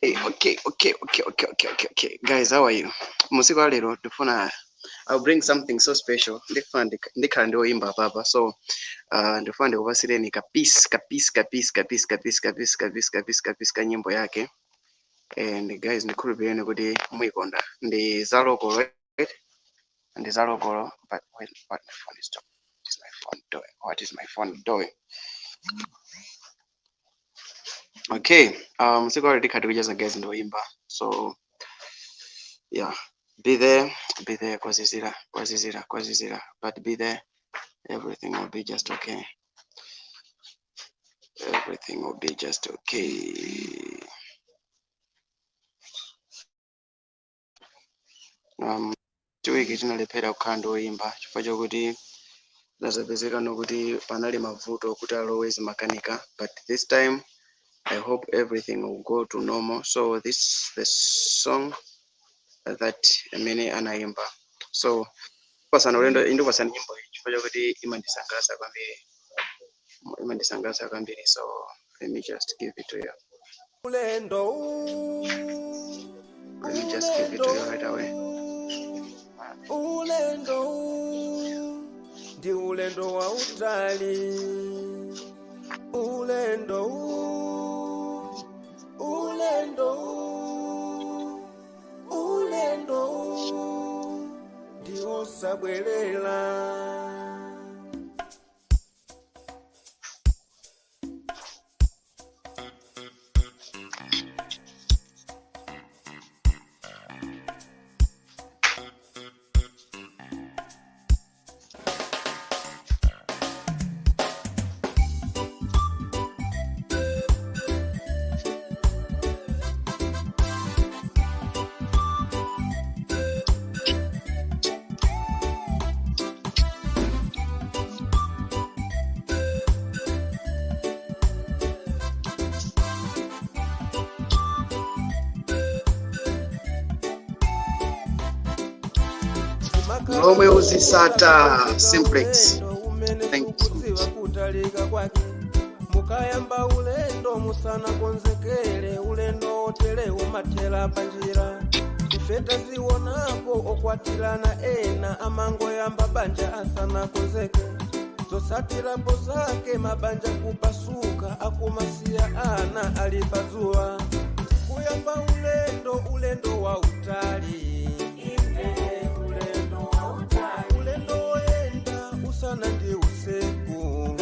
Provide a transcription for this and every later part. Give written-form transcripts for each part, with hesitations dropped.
Hey, okay. Guys, how are you? Musiku wa lero ndifuna I'll bring something so special. Ndifuna ndikhala ndioyimba papa. So, ndifuna ndikupasireni ka piece, ka piece, ka piece, ka piece, ka piece, ka piece, ka piece, ka piece, ka piece ka nyimbo yake. And guys, ndikhulupireni kuti muyikonda. Ndi za local, right? Ndi za local, but wait, what my phone is doing? What is my phone doing? What is my phone doing? Okay, siku lero tikhala tikucheza guys ndioyimba. So, yeah, be there, be there, kwazizira, kwazizira, kwazizira, but be there, everything will be just okay. Everything will be just okay. Chiwiki tinalephera kukhala ndioyimba chifukwa chokuti lazapezeka nokuti panali mavuto kuti alowe zimakanika, but this time I hope everything will go to normal. So this the song that amene anayimba. So pasana ulendo indipasana nyimbo iyi chifukwa chokuti imandisangalatsa kwambiri. Imandisangalatsa kwambiri. So let me just give it to you. Ulendo Let me just give it to you right away. Ulendo ndi ulendo wa utali. Ulendo ulendo ulendo ndi osabwerera. Lomwe uzisata simplex. Thank you so much. Kutalika kwake mukayamba ulendo musanakonzekere ulendo otere umathera panjira ife tazionapo okwatirana ena amangoyamba banja asanakonzeke zosatirapo zake mabanja kupasuka akumasiya ana ali padzuwa kuyamba ulendo ulendo wa utali ulendo woyenda usana ndi usiku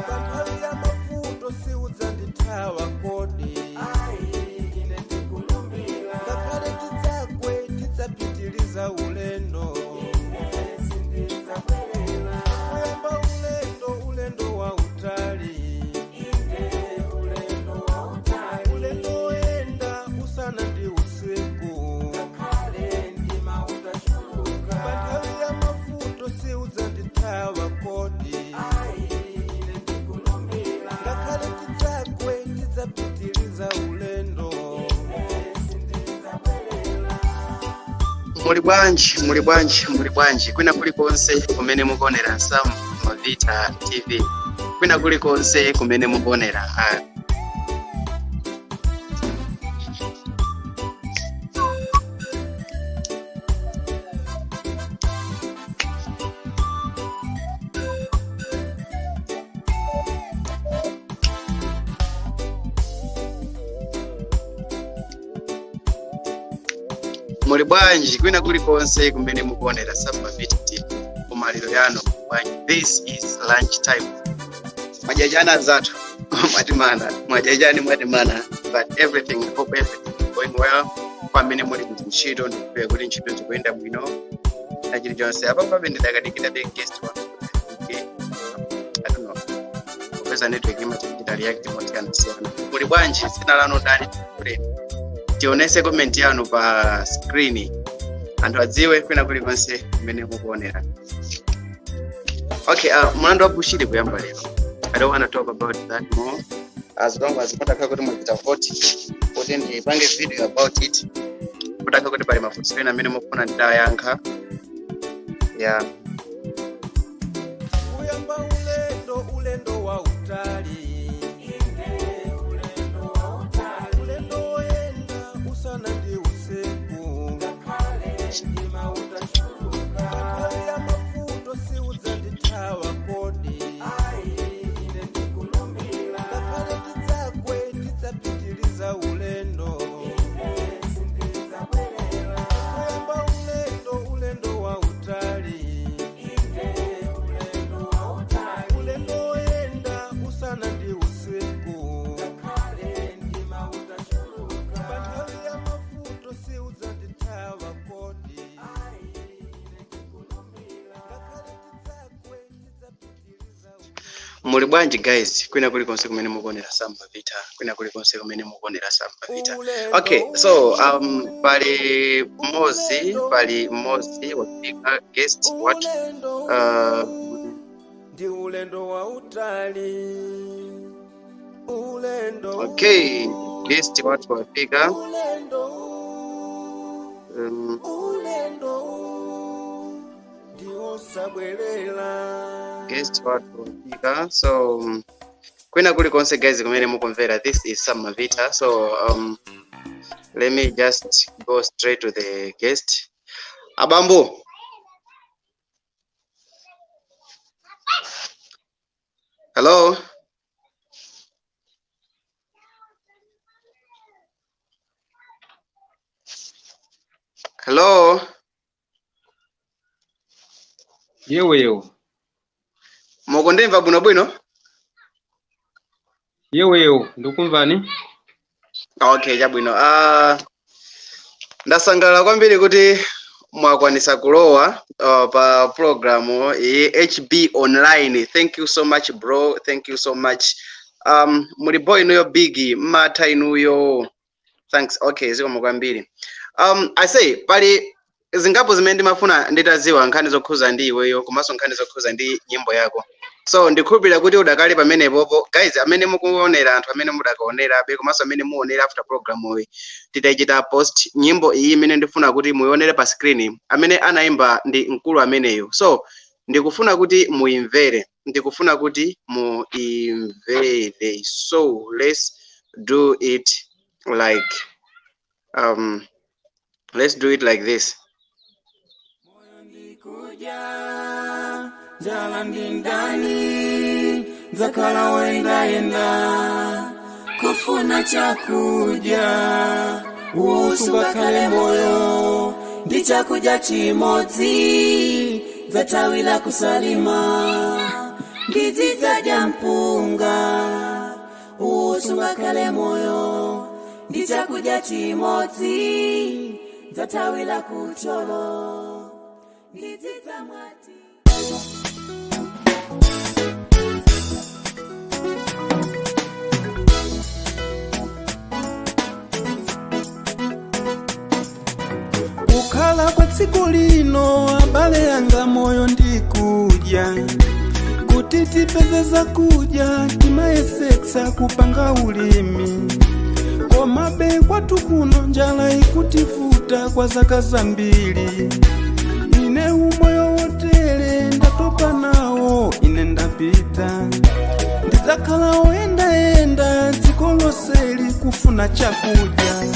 panthawi ya mavuto siudzandithawa kodi ngakhale tidzagwe tidzapitiliza ulendo kuyamba ulendo ulendo wa utali ulendo woyenda usana ndi usiku panthawi ya mavuto siudzandithawa kodi ngakhale tidzagwe tidzapitiliza ulendo. Muli bwanji, muli bwanji, muli bwanji. Kwina kulikonse kumene mukuonera Sam Mavita TV. Kwina kulikonse kumene mukuonera. Muli bwanji kwina kulikonse kumene mukuonera Sam Mavita TV. Kumaliro yano bwanji. This is lunch time. Mwajajana zathu mwatimana, mwajajani mwatimana, but everything, hope everything is going well. Pamene muli kuti ntchito ndikupeza kuti ntchito zikuyenda bwino na chilichonse. Apa pabe ndidakadikira be guest wanu kuti I don't know. Kupeza network imachita react mosiyanasiyana. Muli bwanji, dzina lanu ndani? Tionese comment yanu pa screen anthu adziwe kwina kulikonse kumene mukuonera. Okay, mlandu wa Bushiri kuyamba lero. I don't want to talk about that more. As long as mutakha kuti mwachita vote kuti ndipange video about it, mutakha kuti pali mafunso ena amene mukufuna nditayankha. Yeah. Kuyamba ulendo ulendo wa utali. Muli bwanji guys, kwina kulikonse kumene mukuonera Sam Mavita, kwina kulikonse kumene mukuonera Sam Mavita. Okay, so pali mmodzi wafika, guest what Ndi ulendo wautali, ulendo. Okay, guest wathu wafika. Ulendo. Ulendo ndiwosabwerera. Guest wathu wafika. So kwina kulikonse guys kumene mukumvera, this is Sam Mavita. So let me just go straight to the guest. Abambo, hello. Hello. Yewe yewe. Mukundimva bwinobwino? Yewe yewe, ndikumvani. Okay, chabwino. Ndasangalala kwambiri kuti mwakwanisa kulowa pa programu iyi, HB Online. Thank you so much, bro, thank you so much. Muli boy inuyo, big mmatha inuyo, thanks. Okay, zikomo kwambiri. I say pali zingapo zimene ndimafuna nditaziwa, nkhani zokhuza ndi iweyo komanso nkhani zokhuza ndi nyimbo yako. So ndikhulupirira kuti udakali pamenepopo. Guys amene mukuonera, anthu amene mudakaonerabe komanso amene muonera after program iyi titachita post nyimbo iyi imene ndifuna kuti muionere pa screen, amene anayimba ndi mkulu ameneyo. So ndikufuna kuti muimvere, ndikufuna kuti muimvere. So let's do it like this. Ndikuja njala ndi ndani, ndzakhala woyendayenda kufuna chakudya. Usungakhale moyo ndi chakudya chimodzi, ndzatawira kusalima ndizidzadya mpunga. Usungakhale moyo ndi chakudya chimodzi, ndzatawira kucholo ndizidzamwati. Kukhala kwa tsiku lino, abale anga, moyo ndikudya. Kuti tipeze zakudya timayesetsa kupanga ulimi, komabe kwathu kuno njala ikutivuta kwa zaka zambiri. Ine umoyo wotere ndatopa nawo, ine ndapita, ndidzakhala woyendayenda dziko lonseli kufuna chakudya.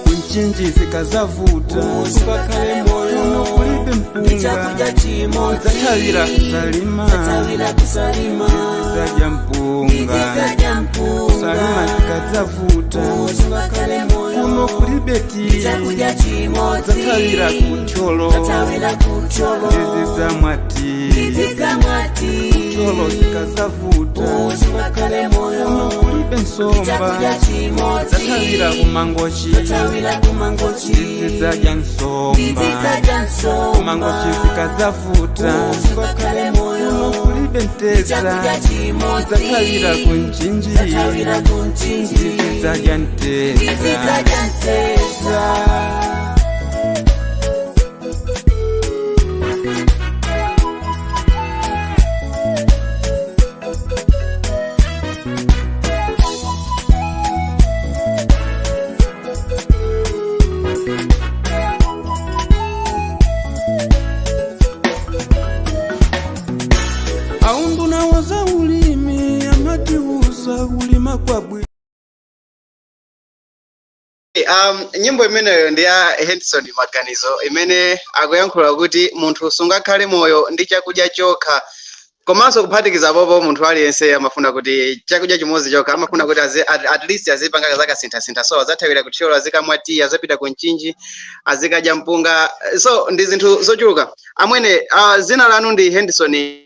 Kunchinji zikazavuta, usungakhale moyo, kuno kulibe mpunga, Chakudya chimodzi, ndzatawira kusalima, ndzatawira kusalima, ndizidya mpunga, ndizidzadya mpunga. Kusalima zikadzavuta, Usungakhale moyo kuno kulibe tiyi, chakudya chimodzi, ndzatawira kutcholo, ndzatawira kutcholo, ndizidzamwa tiyi, ndizidzamwa tiyi. Tcholo zikazavuta, Usungakhale moyo kuno kulibe nsomba, chakudya chimodzi, ndzatawira kumangochi, ndzatawira kumangochi, ndizidzadya nsomba, ndizidzadya nsomba. Kumangochi zikazavuta, Usungakhale moyo kuno kulibe mtedza, chakudya chimodzi, ndzatawira kunchinji, ndzatawira kunchinji, ndizidzadya mtedza. Ndizidzadya mtedza. Aunduna wa ulimi amatiuza kulima kwa bwino. Nyimbo imeneyo ndi ya Henson Maganizo imene akuyankhula kuti munthu sungakhale moyo ndi chakudya chokha, komanso kuphatikiza popo munthu aliyense amafuna kuti chakudya chimodzi chokha, amafuna kuti at least azipanga zakasinthasintha. So azathawira kuthyolo azikamwa tiyi, azapita ku Mchinji azikadya mpunga. So ndi zinthu zochuluka. Amwene, zina lanu ndi Henderson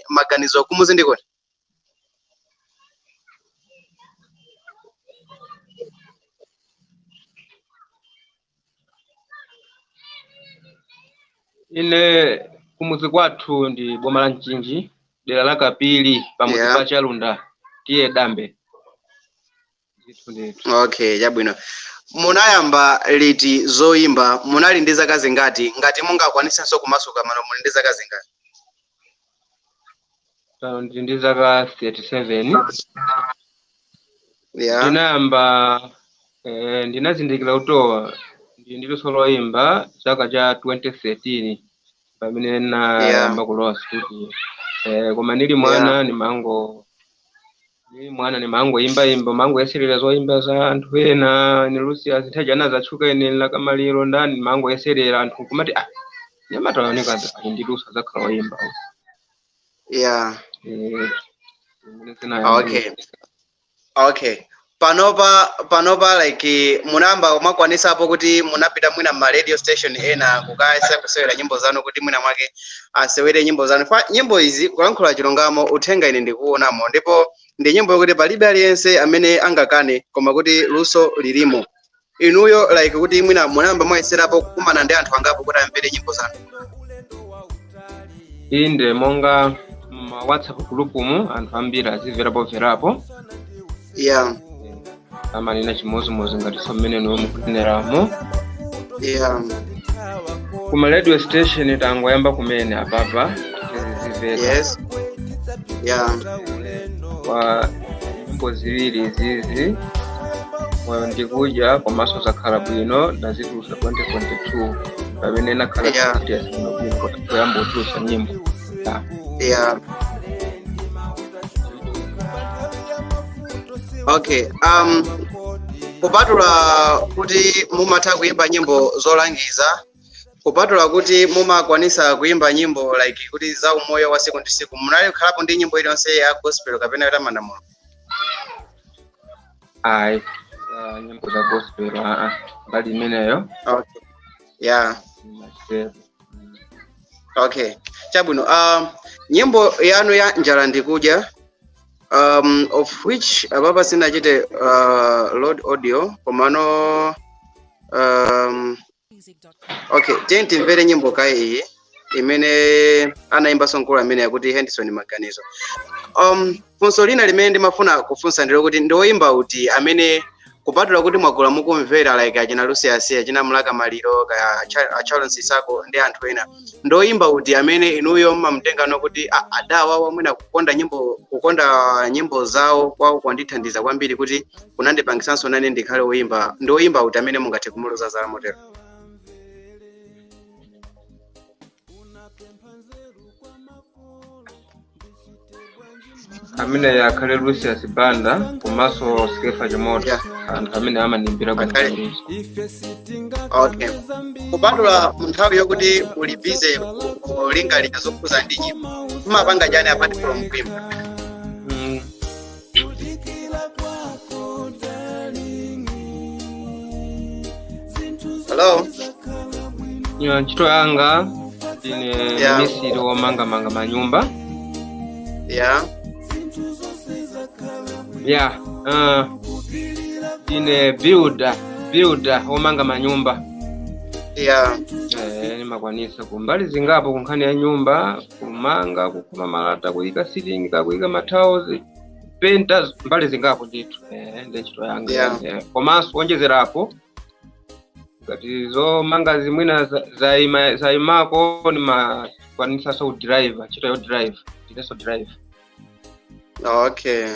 Maganizo, kumuzi ndikoni? Ine kumuzi kwathu ndi boma la Mchinji, Dera la Kapili pamudzi Yeah. pa Chalunda tiye Dambe. Ndithu ndithu. Okay, chabwino. Munayamba liti zoyimba? Munali ndi zaka zingati? Ngati mungakwanisenso kumasuka mano, muli ndi zaka zingati? Pano ndili ndi zaka 37. Ndinayamba, ndinazindikira kutowa ndili ndi luso loyimba chaka cha 2013 pamene nayamba kulowa studio. Koma ndili mwana ndili mwana nimangoyimbayimba, mangoyeserera zoyimba za anthu ena, ni Lucius Nthajana zatchuka ine lakamaliro ndani, nimangoyeserera anthu kumati, "Ah, nyamata aoneka ali ndi luso, adzakhala woyimba." Imene zinayambira. Okay, panopa like munayamba mwakwanisapo kuti munapita mwina ma radio station ena kukayesa kusewera nyimbo zanu, kuti mwina mwake asewere nyimbo zanu? Fa nyimbo izi, kulankhula chilungamo, uthenga ine ndikuonamo, ndipo ndi nyimbo yokuti palibe aliyense amene angakane koma kuti luso lilimo. Inuyo like kuti mwina munayamba mwayeserapo kukumana ndi anthu angapo kuti amvere nyimbo zanu? Inde, monga ma WhatsApp group mu anthu ambiri azimverapo mverapo. Amanena chimozimozi ngatinso mmene niwe mukuneneramo. Kuma radio station tangoyamba kumene apapa tizizimveka. Kwa nyimbo ziwiri izizi, Moyo Ndikudya komanso Zakhala Bwino, ndazitulusa 2022 pamene nakhala serious bwinobwino kuyamba kutulusa nyimbo. Yeah. Okay, kupatula kuti mumatha kuimba nyimbo zolangiza, kupatula kuti mumakwanisa kuimba nyimbo like kuti za umoyo wa siku ndi siku, munali kukhalapo ndi nyimbo iliyonse ya gospel kapena yotamanda Mulungu? Ayi, nyimbo za gospel aa, mbali imeneyo. Nachitero. Okay, chabwino. Nyimbo yanu ya Njala Ndikudya, of which apapa sinachite load audio, komano okay, tiye timvere nyimbo kaye iyi imene anayimbanso mkulu amene akuti Henderson Maganizo. Funso lina limene ndimafuna kufunsa ndilo kuti ndi woyimba uti amene, kupatula kuti mwagula mukumvera like achina Lucius, achina Mlaka Maliro, kaya a Charles Sisako ndi anthu ena, ndoyimba uti amene inuyo mmamtengano kuti, "Ah, adawa wamwina kukonda nyimbo zawo kwawo kwandithandiza kwambiri kuti kunandipangisanso nane ndikhale woyimba"? Ndi woyimba uti amene mungathe kumuloza zala motero? Amene akhale Lucius Banda komanso Skefa Chimoto, anthu amene amanimbira bwino kwambiri. Okay, kupatula nthawi yokuti uli busy kulingalira zokhuza ndi nyimbo, mmapanga chani apart from kuimba? Hello? Ya, ntchito yanga ndine misiri womangamanga manyumba. Ya, ndine builder womanga manyumba. Nimakwanisa kumbali zingapo kunkhani ya nyumba, kumanga, kukhoma malata, kuyika ceiling, kuyika ma tiles, penta, mbali zingapo ndithu. Ndi ntchito yanga. Komanso kuonjezerapo ngati zomanga zimwina zayimako, nimakwanisanso kudrive, ntchito yo drive, ndinenso drive. Okay,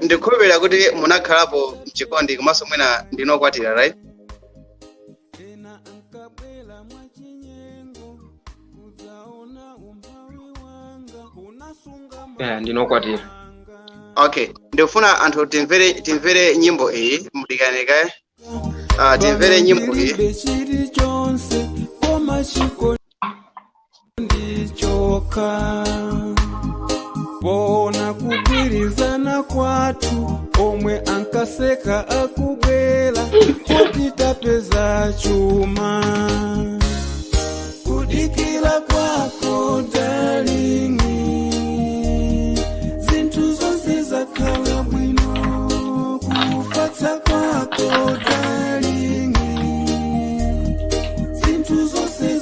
ndikhulupirira kuti munakhalapo mchikondi komanso mwina ndinokwatira, right? Ndinokwatira. Okay, ndikufuna anthu timvere nyimbo iyi, mudikanikae, timvere nyimbo iyi. Palibe chilichonse koma chikondi chokha, pona kugwirizana kwathu, omwe ankaseka akubwera kuti tapeza chuma. Kudikira kwako darling, zinthu zonse zakhala bwino. Kufatsa kwako darling, zinthu zonse.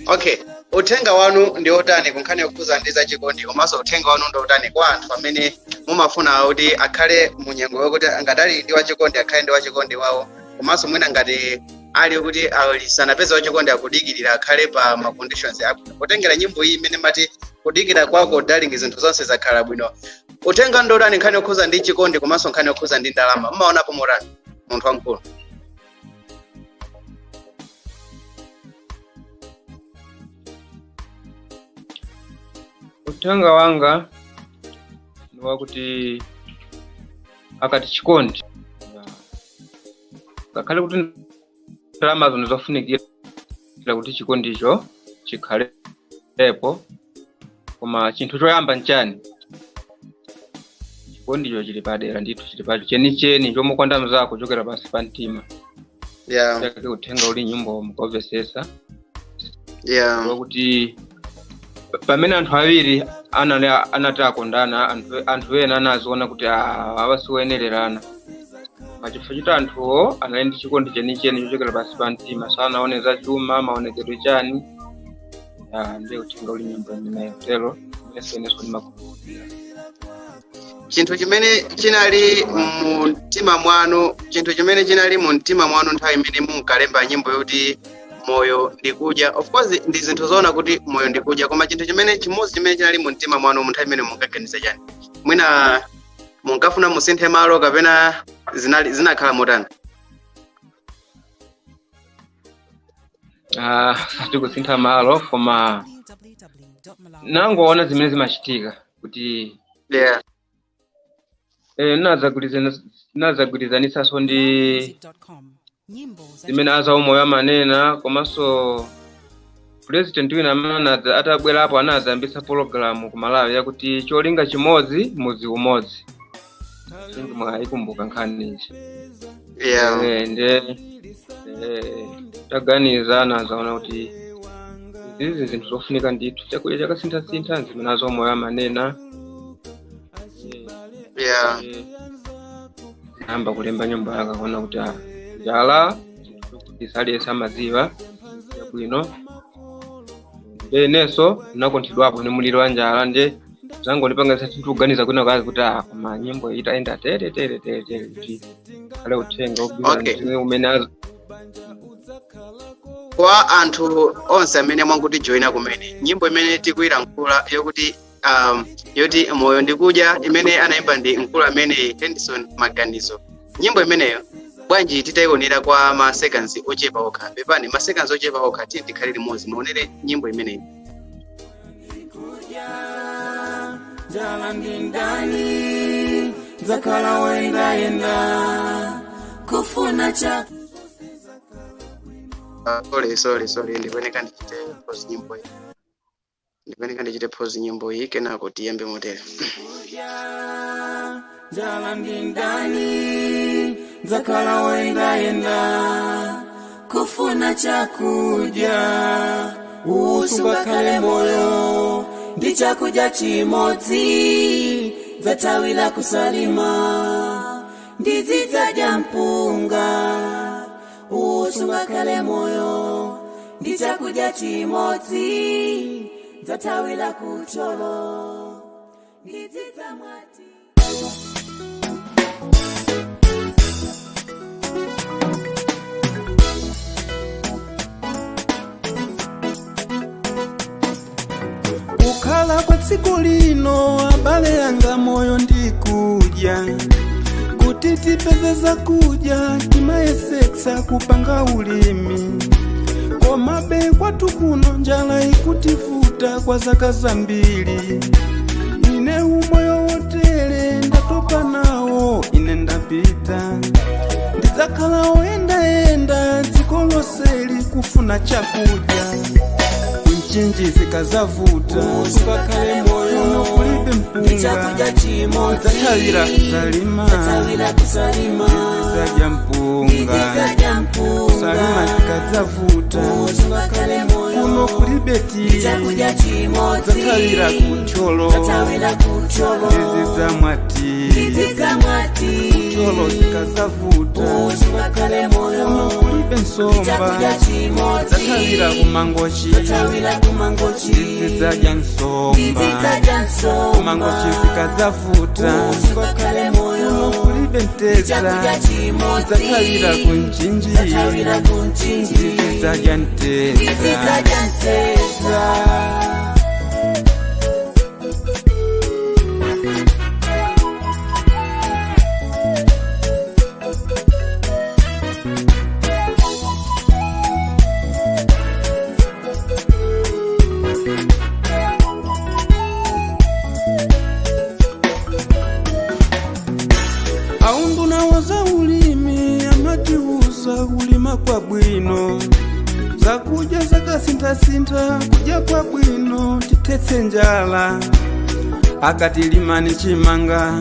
Okay, uthenga wanu ndi otani ku nkhani yokhuza ndi zachikondi, komanso uthenga wanu ndi otani kwa anthu amene mumafuna kuti akhale munyengo yokuti ngati ali ndi wachikondi akhale ndi wachikondi wawo, komanso mwina ngati ali kuti ali sanapeze wachikondi akudikirira akhale pa ma conditions abwino, kutengera nyimbo iyi imene mati kudikira kwako darling zinthu zonse zakhala bwino? Uthenga ndi otani nkhani yokhuza ndi chikondi komanso nkhani yokhuza ndi ndalama? Mmaonapo motani, munthu wamkulu? Uthenga wanga ni wakuti akati chikondi, ngakhale kuti ndalama zino zofunikira kuti chikondicho chikhalepo, koma chinthu choyamba nchani? Chikondicho chili padera ndithu, chili pacho chenicheni chomukonda mzako kuchokera pansi pa mtima. Chake uthenga uli nyimbo mukamvesesa wakuti pamene anthu awiri anati akondana, anthu ena anaziona kuti awa siwoyenererana, pachifukwa choti anthuwo anali ndi chikondi chenicheni chochokera pansi pa mtima, sanaone za chuma, maonekedwe chani. Ndiye uthenga uli nyimbo imeneyo tero imeneso ndimakhulupirira. Chinthu chimene chinali mu mtima mwanu, chinthu chimene chinali mu mtima mwanu nthawi imene munkalemba nyimbo yoti moyo ndikudya, of course ndi zinthu zoona kuti moyo ndikudya, koma chinthu chimene chimodzi chimene chinali mu mtima mwanu mu nthawi imene munkaganiza chani? Mwina munkafuna musinthe malo kapena zinakhala motani? Tikusintha malo, koma nangoona zimene zimachitika kuti nazagwirizanisaso ndi zimene azaumoyo amanena, komanso president wina amene atabwerapo anadzayambitsa pologalamu ku Malawi yakuti cholinga chimodzi mudzi umodzi. Singi mwayikumbuka nkhani ichi. Nde taganiza anazaona kuti izi zinthu zofunika ndithu, chakudya chakasinthasintha zimene azaumoyo amanena. Namba kulemba nyumba yanga kuona kuti njala isaliye samaziva yabwino, ndenenso nakonthedwapo ni muliro wa njala, nde zangondipangisa tikuganiza kwina kwake kuti koma nyimbo itaenda tere tere tere tere kuti kale uthenga ogwirizana umene kwa anthu onse amene mwanguti joina kumene nyimbo imene tikuyilankhula yokuti yoti moyo ndikudya imene anayimba ndi mkulu amene Henderson Maganizo. Nyimbo imeneyo bwanji titayionera kwa ma seconds ochepa okha, pepani ma seconds ochepa okha, tiye tikhale limodzi muonere nyimbo imeneyo. Njala ndi ndani zakhala wendayenda kufuna cha Sorry, ndikuoneka ndichite pause nyimbo iyi. Ndikuoneka ndichite pause nyimbo iyi kenako tiyambe motere. Njala ndi ndani zakhala wendayenda kufuna chakudya usungakhale moyo ndi chakudya chimodzi dzatawira kusalima ndidzidzadya mpunga usungakhale moyo ndi chakudya chimodzi dzatawira kucholo ndidzidza mwati. Kukhala kwa tsiku lino abale yanga moyo ndikudya, kuti tipeze zakudya timayesetsa kupanga ulimi, komabe kwathu kuno njala ikutivuta kwa zaka zambiri. Ine umoyo wotere ndatopa nawo, ine ndapita ndidzakhala woyendayenda dziko lonse kufuna chakudya. Kunchinji zikazavuta usungakhale moyo kuno kulibe mpunga chakudya chimodzi dzatawira kusalima dzatawira kusalima ndidzadya mpunga ndidzadya mpunga kusalima zikazavuta usungakhale moyo kuno kulibe ti chakudya chimodzi dzatawira kucholo dzatawira kucholo ndizidzamwati ndizidzamwati kucholo zikazavuta usungakhale moyo kuno kulibe nsomba. Chakudya chimodzi. Zathawira kumangochi. Zathawira kumangochi. Ndizidzadya nsomba. Ndizidzadya nsomba. Kumangochi zikazavuta. Usungakhale moyo. Kuno kulibe mtedza. Chakudya chimodzi. Zathawira kunchinji. Zathawira kunchinji. Ndizidzadya mtedza. Ndizidzadya mtedza. Aunduna za ulimi amatiuza kulima kwa bwino, zakudya zakasintha-sintha kudya kwa bwino tithetse njala. Akati limani chimanga,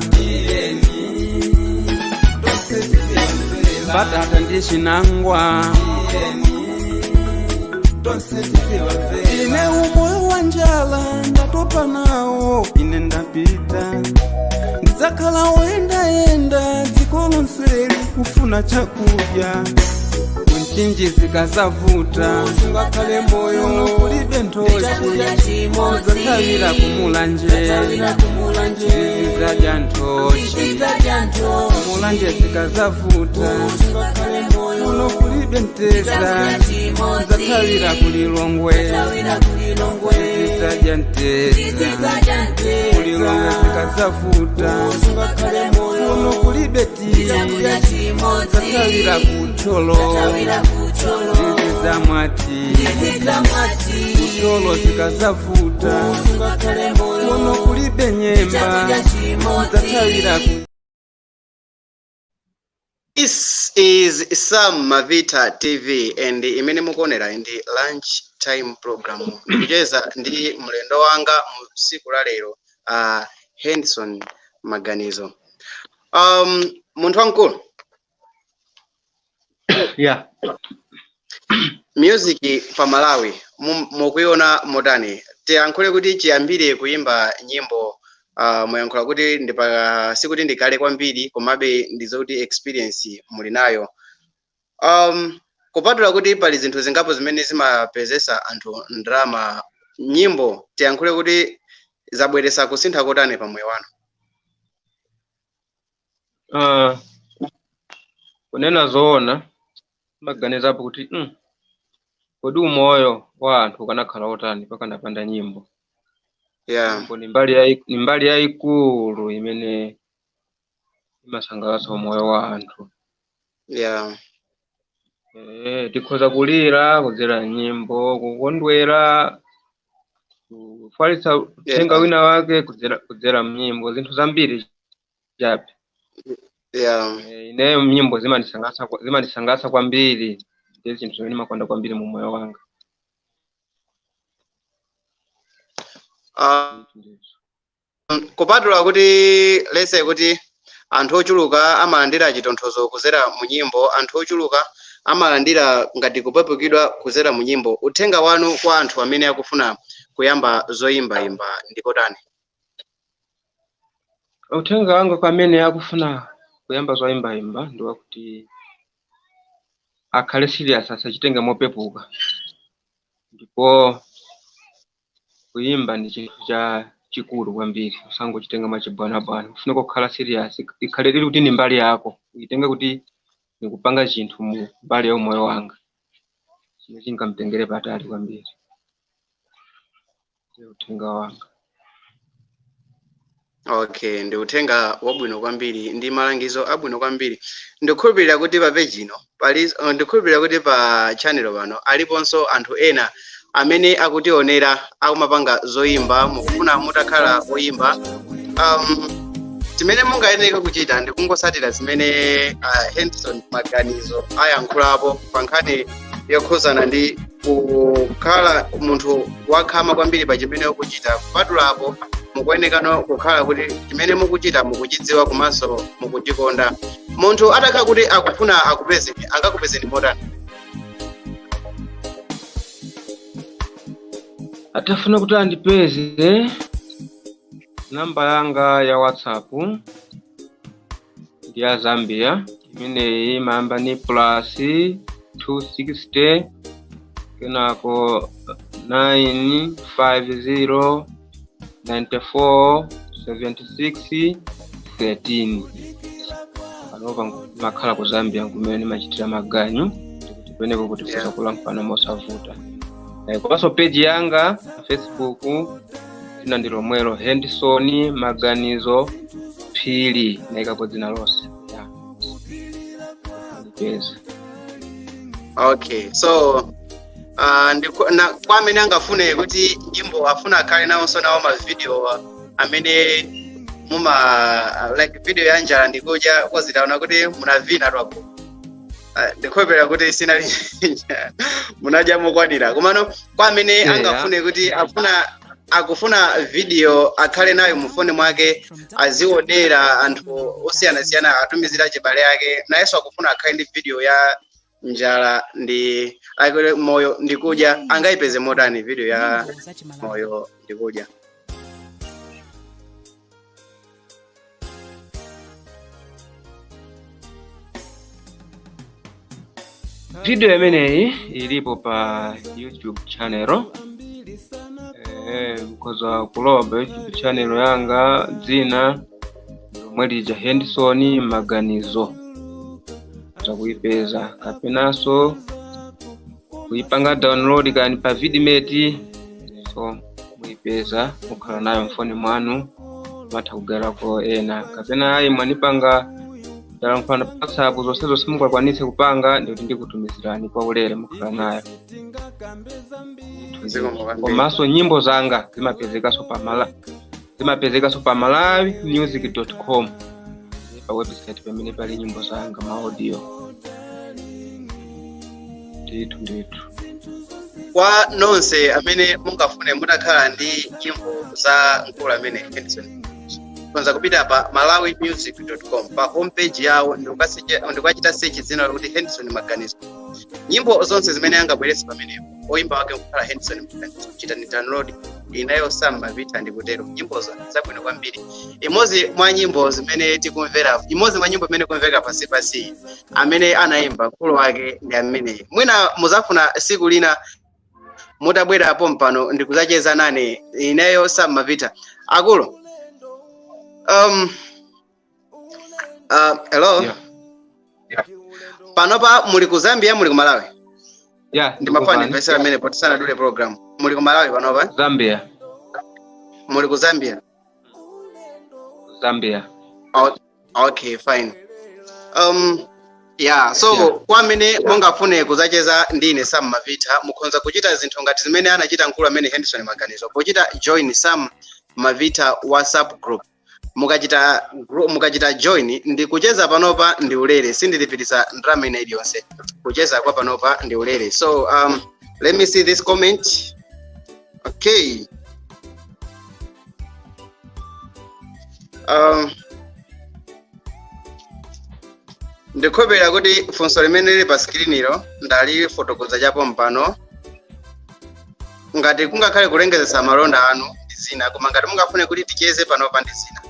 mbatata ndi chinangwa. Ine umoyo wa njala ndatopa nawo, ine ndapita, ndidzakhala woyendayenda dziko lonseli kufuna chakudya. Kunchinji zikazavuta, Usungakhale moyo. kulibe nthochi. Chakudya chimodzi. Zathawira kumulanje. Zathawira kumulanje. Ndizidzadya nthochi. Ndizidzadya nthochi. Kumulanje zikazavuta, Usungakhale moyo. kuno kulibe mtedza. Chakudya chimodzi. Zathawira kulilongwe. Zathawira kulilongwe. Ndizidzadya mtedza. Ndizidzadya mtedza. Kulilongwe zikazavuta, Usungakhale moyo. kuno kulibe tiyi. Chakudya chimodzi. Zathawira kutcholo. Zathawira kutcholo. Ndizidzamwati. Ndizidzamwati. Kutcholo zikazavuta, Usungakhale moyo. kuno kulibe nyemba. Chakudya chimodzi. Zathawira ku This is Sam Mavita TV and imene mukuonera ndi lunch time program. Ndikucheza ndi mlendo wanga mu tsiku la lero, Henderson Maganizo. Munthu wamkulu, Yeah. music pa Malawi mukuiona motani? Tiyankhule kuti chiyambire kuyimba nyimbo, muyankhula kuti ndipa sikuti ndikale kwambiri, komabe ndizokuti experience muli nayo. Kupatula kuti pali zinthu zingapo zimene zimapezesa anthu ndrama, nyimbo tiyankhule kuti zabweresa kusintha kotani pa moyo wanu? Kunena zoona, maganizapo kuti kodi umoyo wa anthu ukanakhala otani pakanapanda nyimbo? Nyimbo ni mbali yayikulu imene imasangalatsa umoyo wa anthu. Tikhoza kulira kudzera nyimbo, kukondwera, kufalitsa uthenga wina wake kudzera mnyimbo, zinthu zambiri chabe. Ineyo nyimbo zimandisangalatsa kwambiri, ndi zinthu zimene ndimakonda kwambiri mu moyo wanga. Kupatula kuti lese kuti anthu ochuluka amalandira chitonthozo kudzera mu nyimbo, anthu ochuluka amalandira ngati kupepukidwa kudzera mu nyimbo, uthenga wanu kwa anthu amene akufuna kuyamba zoyimbayimba ndikotani? Uthenga wanga kwa amene akufuna kuyamba zoyimbayimba ndi wakuti akhale serious, asachitenge mopepuka, ndipo kuyimba ndi chinthu cha chikulu kwambiri, usangochitenga mwachibwanabwana, ufunika kukhala serious, ikhale lili kuti ni mbali yako, uyitenge kuti nikupanga chinthu mu mbali ya umoyo wanga chimene chingamtengere patali kwambiri. Ndiye uthenga wanga. Okay, ndi uthenga wabwino kwambiri ndi malangizo abwino kwambiri. Ndikukhulupirira kuti pa page ino pali, ndikukhulupirira kuti pa channel pano aliponso anthu ena amene akutionera akumapanga zoyimba, mukufuna mutakhala oyimba. Chimene mungayenera kuchita ndi kungosatira zimene Henderson Maganizo ayankhulapo pa nkhani yokhuzana ndi kukhala munthu wakhama kwambiri pa chimene ukuchita. Kupatulapo mukuyenekano kukhala kuti chimene mukuchita mukuchidziwa komanso mukuchikonda. Munthu atakhala kuti akufuna akupezeni, angakupezeni motani? Atafuna kuti andipeze, namba yanga ya WhatsApp ndi ya Zambia, imeneyi imayamba ni plus 260 kenako 950 94 76 13. Panopa makhala ku Zambia kumene machitira maganyu, ndikuti penepo kuti kuza kulankhulana mosavuta. Komanso page yanga pa Facebook dzina ndi lomwelo, Henderson Maganizo Phiri, naikapo dzina lonse. Yeah. Ndipeza. Okay, so kwa amene angafune kuti nyimbo afuna akhale nawonso nawo ma video amene muma like video ya njala ndikudya, kozitaona kuti munavina twapo. Ndikhopera kuti sinali munadya mokwanira, komano kwa amene angafune kuti afuna akufuna video akhale nayo mufoni mwake, azionera anthu osiyanasiyana, atumizira chibale ake, nayenso akufuna akhale ndi video ya njala ndi like moyo ndikudya, angayipeze motani video ya moyo ndikudya? Video imeneyi ilipo pa YouTube channel. Mukhoza kulowa pa YouTube channel yanga, dzina lomwe lija Henderson Maganizo, zakuipeza, kapenanso kuipanga download kani pa Vidmate, so muipeza, mukhala nayo mfoni mwanu, matha kugalako ena, kapena ayi mwanipanga ndalankhulana pa WhatsApp, zonse zonse mungakwanitse kupanga ndikuti ndikutumizirani kwa ulere, mukhala nayo. Zikomo kwambiri. Komanso nyimbo zanga zimapezekanso pa malawimusic.com, pa website pamene pali nyimbo zanga ma audio ndithu ndithu. Kwa nonse amene mungafune mutakhala ndi nyimbo za mkulu amene Henderson, konza kupita pa malawimusic.com pa homepage yawo ndikukachita search dzina lakuti Henderson Maganizo. Nyimbo zonse zimene angabweretse pamenepo, oyimba wake nkukhala Henderson Maganizo, chitani download. Inayo samba vita ndikutero, nyimbozo zabwino kwambiri. Imodzi mwa nyimbo zimene tikumvera, imodzi mwa nyimbo imene kumveka pasi pasi, amene anayimba mkulu wake ndi ameneyi. Mwina muzafuna siku lina mutabwerapo mpano ndikuzacheza nane ineyo Sam Mavita. Akulu, hello. Yeah. Panopa muli ku Zambia, muli ku Malawi? Yeah. Ndimafuna Ndikuvani. ndimvesera amene potisanadule program. Muli ku Malawi panopa? Zambia. Muli ku Zambia? Zambia. Okay, fine. Yeah, so kwa amene mungafune kuzacheza ndine Sam Mavita, mukhonza kuchita zinthu ngati zimene anachita mkulu amene Henderson Maganizo pochita join Sam Mavita WhatsApp group. Mukachita join ndi kucheza panopa ndi ulere, sindilipirisa ndalama ina iliyonse. Kucheza kwa panopa ndi ulere. So let me see this comment. Okay, ndikhopera kuti funso limene lili pa screen-ilo ndalifotokoza chapo mpano. Ngati kungakhale kulengezesa malonda anu ndi zina, koma ngati mungafune kuti ticheze panopa ndi zina,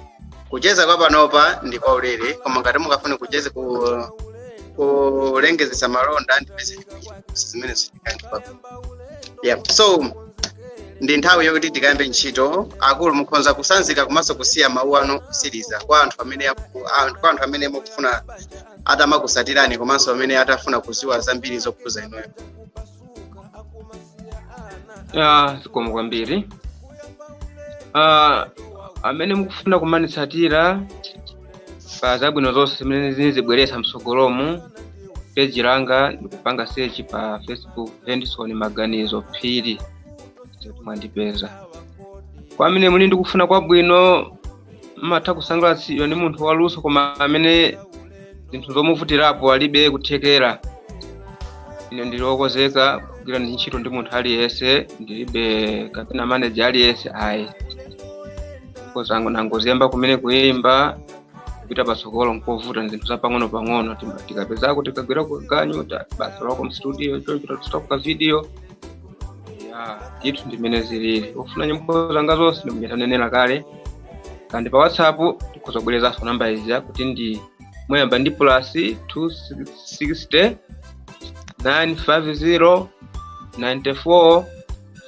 kucheza kwa panopa ndi kwa ulere, koma ngati mungafune kucheze kulengezesa malonda ndi zimene zitikandipa. Yeah, so ndi nthawi yokuti tikayambe ntchito. Akulu, mukhonza kusanzika komanso kusiya mawu anu kusiriza kwa anthu amene kwa anthu amene mukufuna atamakusatirani, komanso amene atafuna kuziwa zambiri zokhuza inuyo. Ya, zikomo kwambiri. Amene mukufuna kumanitsatira pa zabwino zonse zimene zibweresa msogolomu, page langa ndikupanga search pa Facebook Henderson Maganizo Phiri, zoti mwandipeza. Kwa amene muli ndikufuna kwabwino, mmatha kusangalatsidwa ndi munthu waluso, koma amene zinthu zomuvutirapo alibe kuthekera, ine ndili wokonzeka kugwira ndi ntchito ndi munthu aliyense, ndilibe kapena manager aliyense ayi. Kozango nangoziyamba kumene kuyimba, kupita patsogolo nkovuta, ndi zinthu zapang'ono pang'ono. Tikapezako tikagwira kuganyu basa lako mstudio chocho tatoka video ya ndithu ndimene zilili. Ufuna nyimbo zanga zonse ndimene kale kandi pa WhatsApp tikhoza kubwerezanso namba ija kuti ndi moyamba ndi plus 260 950 94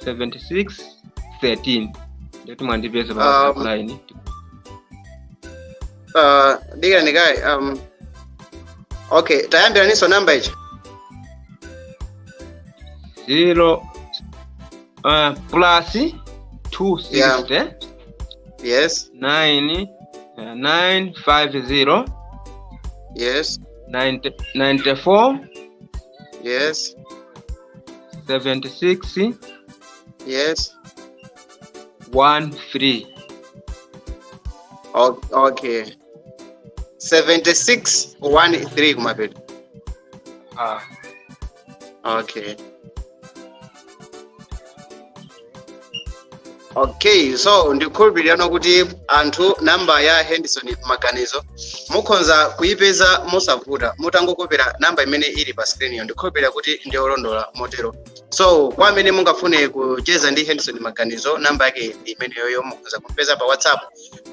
76 13. Ndeti mwandipeza pa WhatsApp line. Dikira ndikayi. Okay, tayambiraninso namba ichi. 0 plus 260 9 950 90 94 76 13. Okay, 76 13 kumapeto. Ah. Okay, so ndikukhulupirira kuti anthu namba ya Henderson Maganizo mukhonza kuyipeza mosavuta mutangokopera namba imene ili pa screen iyo. Ndikukhulupirira kuti ndiyolondola motero. So kwa amene mungafune kucheza ndi Henderson Maganizo, namba yake ndi imeneyoyo, mukhonza kumpeza pa WhatsApp.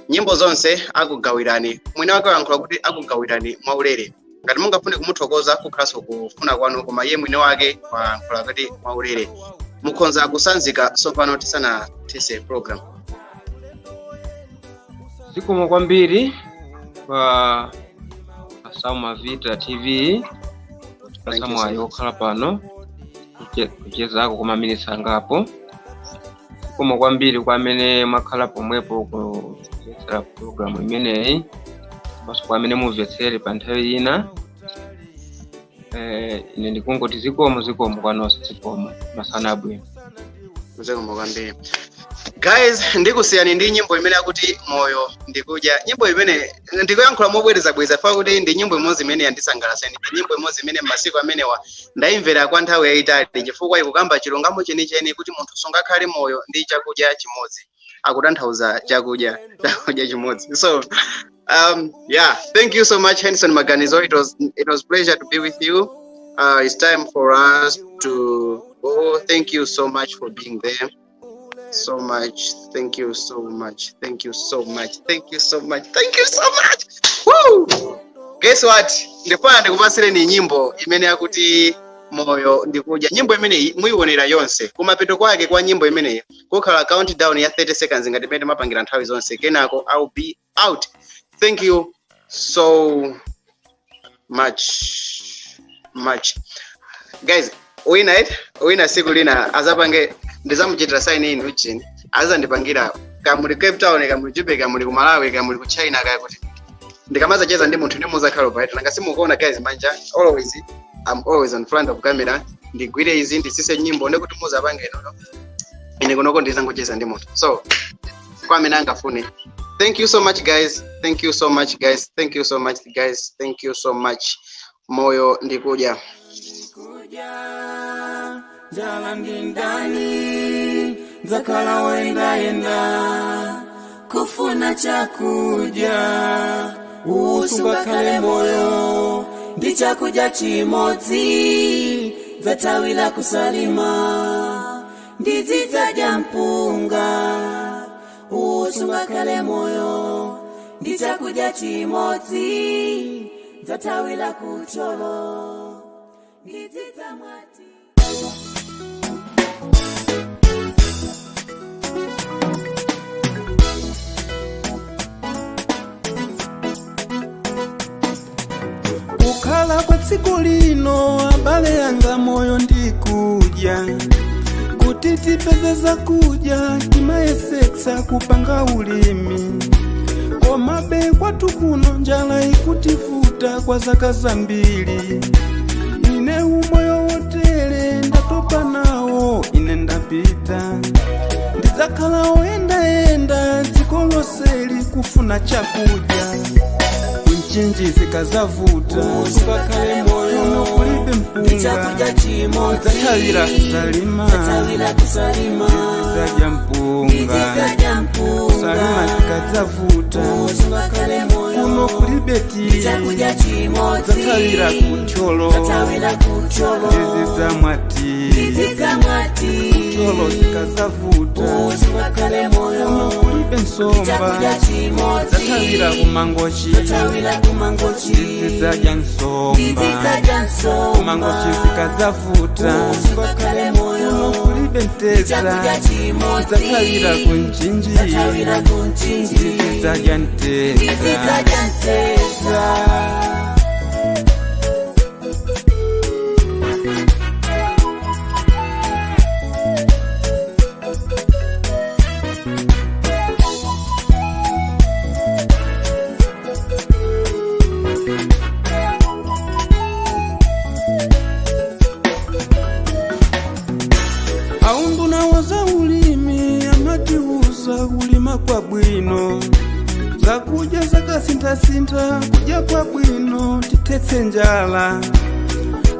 Nyimbo zonse akugawirani, mwina wake wayankhula kuti akugawirani mwaulere. Ngati mungafune kumuthokoza, kukhalanso kufuna kwanu, koma iye mwini wake wayankhula kuti mwaulere. Mukhonza kusanzika tsopano tisanathese program. Zikomo kwambiri kwa Asamu Vita TV. Thank you Asamu so ayo much. Okhala pano kuchezako kwa maminitsi angapo. Zikomo kwambiri kwa amene mwakhala pomwepo kumvetsera programu imeneyi, komanso kwa amene mumvetsere pa nthawi ina. Ine ndikungoti zikomo, zikomo kwa nonse, zikomo, masana abwino. Zikomo kwambiri, guys. Ndikusiyani ndi nyimbo imene akuti "Moyo Ndikudya". Nyimbo imene ndikuyankhula mobwerezabwereza fa kuti ndi nyimbo imodzi imene yandisangalatsa, ndi nyimbo imodzi imene m'masiku amenewa ndayimvera kwa nthawi yayitali, chifukwa ikukamba chilungamo chenicheni kuti munthu sungakhale moyo ndi chakudya chimodzi, akutanthauza chakudya chimodzi. So yeah, thank you so much, Henson Maganizo. It was pleasure to be with you. It's time for us to go. Thank you so much for being there so much. Thank you so much, thank you so much, thank you so much, thank you so much. Woo! Guess what, ndifuna ndikupasireni nyimbo imene yakuti "Moyo Ndikudya". Nyimbo imeneyi muyionera yonse. Kumapeto kwake kwa nyimbo imeneyi kukhala countdown ya 30 seconds ngati imene mapangira nthawi zonse. Kenako I'll be out. Thank you so much much, guys. Wina it wina siku lina azapange, ndizamuchitira sign in uchini, azandipangira kamuli Cape Town, kamuli Joburg, kamuli ku Malawi, kamuli ku China, kaya kuti ndikamazacheza ndi munthu ndimuzakhala paito. Nanga simukuona, guys, manja always, I'm always on front of camera. Ndigwire izi, ndisise nyimbo, ndikuti muzapange inono, ine kunoko ndizangocheza ndi munthu. So kwa amene angafune, thank you so much, guys. Thank you so much, guys. Thank you so much, guys. Thank you so much. Moyo Ndikudya. Kudya, njala ndi ndani, ndzakhala woyendayenda kufuna chakudya. Usungakhale moyo ndi chakudya chimodzi, ndzatawira kusalima ndizidzadya mpunga. Usungakhale moyo ndi chakudya chimodzi, ndzatawira kucholo ndizidzamwati. Kukhala kwa tsiku lino, abale yanga, moyo ndikudya. Kuti tipeze zakudya timayesetsa kupanga ulimi, komabe kwathu kuno njala ikutivuta kwa zaka zambiri. Ine umoyo wotere ndatopa nawo, ine ndapita, ndidzakhala woyendayenda dziko lonseli kufuna chakudya. Kunchinji zikazavuta, Usungakhale moyo kuno kulibe ndi chakudya mpunga, chimodzi, ndzatawira kusalima ndzatawira kusalima ndizidya mpunga. Ndizidzadya mpunga. Kusalima zikadzavuta, Usungakhale moyo kuno kulibe ndi chakudya chimodzi, ndzatawira kucholo ndzatawira kucholo ndizidzamwati. Ndizidzamwati. Kutcholo zikazavuta, Usungakhale moyo. Kuno kulibe nsomba, Chakudya chimodzi. Zathawira kumangochi, Zathawira kumangochi. Ndizidzadya nsomba, Ndizidzadya nsomba. Kumangochi zikazavuta, Usungakhale moyo. Kuno kulibe mtedza, Chakudya chimodzi. Zathawira kunchinji, Zathawira kunchinji. Ndizidzadya mtedza. Ndizidzadya mtedza. Aunduna wa ulimi amatiuza kulima kwa bwino, zakudya zakasinthasintha kudya kwa bwino tithetse njala,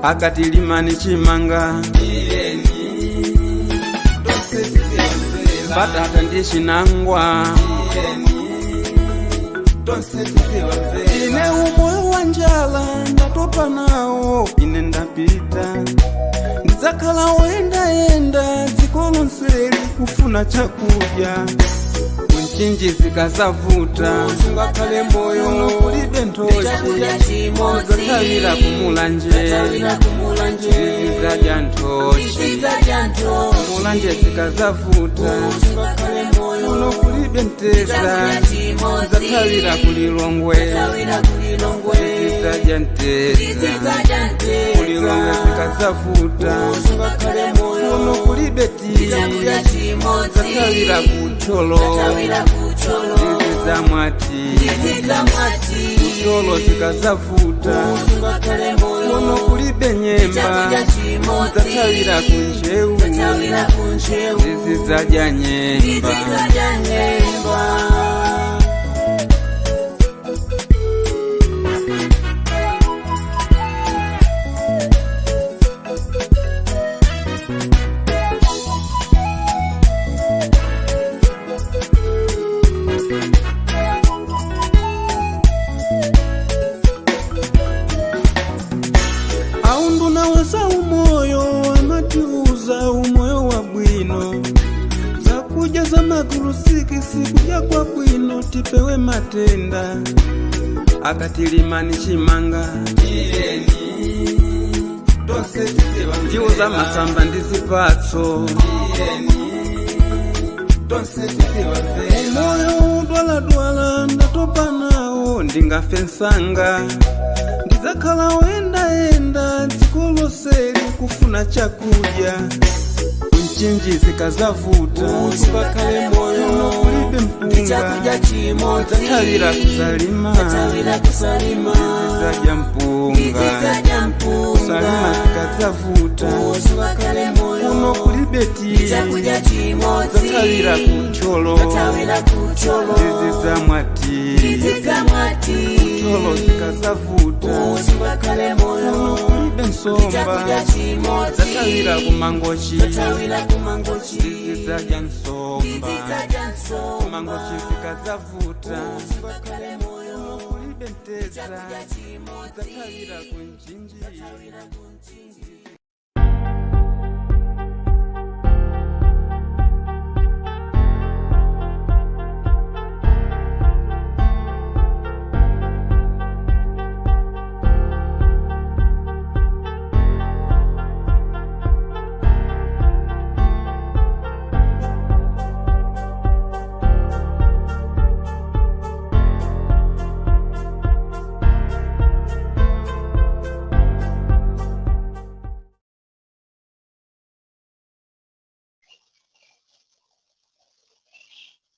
akati limani chimanga, batata ndi chinangwa. Ine umoyo wa njala ndatopa nawo, ine ndapita, ndidzakhala woyendayenda dziko lonseli kufuna chakudya. Kunchinji zikazavuta, Usungakhale moyo. Kulibe nthochi, Chakudya chimodzi. Zathawira kumulanje, Zathawira kumulanje. Ndizidzadya nthochi, Ndizidzadya nthochi. Mulanje zikazavuta, Usungakhale moyo. Kuno kulibe mtedza, Chakudya chimodzi. Zathawira kulilongwe, Zathawira kulilongwe. Ndizidzadya mtedza, Ndizidzadya mtedza. Kulilongwe zikazavuta, Usungakhale moyo. Kuno kulibe tiyi, Chakudya chimodzi. Zathawira kutcholo, Zathawira kutcholo. Ndizidzamwati, Ndizidzamwati. Kutcholo zikazavuta, Usungakhale moyo. Kuno kulibe nyemba, Chakudya chimodzi. Zathawira kunjewu, Zathawira kunjewu. Ndizidzadya nyemba. Ndizidzadya nyemba. Aunduna wa umoyo amatiuza umoyo wa bwino, zakudya za magulu sikisi kudya kwa bwino tipewe matenda, akatilimani chimanga, ndiwo za masamba ndi zipatso. Umoyo udwaladwala ndatopa nawo, ndingafe nsanga, ndidzakhala woyendayenda dziko lonseli kufuna chakudya. Kunchinji zikazavuta, Usungakhale moyo. Kuno kulibe mpunga, Chakudya chimodzi. Zathawira kusalima, Zathawira kusalima. Ndizidzadya mpunga, Ndizidzadya mpunga. Kusalima zikazavuta, Usungakhale moyo. Kuno kulibe tiyi, Chakudya chimodzi. Zathawira kutcholo, Zathawira kutcholo. Ndizidzamwati, Ndizidzamwati. Kutcholo zikazavuta, Usungakhale moyo. Kuno kulibe nsomba, Chakudya chimodzi. Zathawira kumangochi, Zathawira kumangochi. Ndizidzadya nsomba, Ndizidzadya nsomba. Kumangochi zikazavuta, Usungakhale moyo. Kuno kulibe mtedza, Chakudya chimodzi. Zathawira kunchinji, Zathawira kunchinji.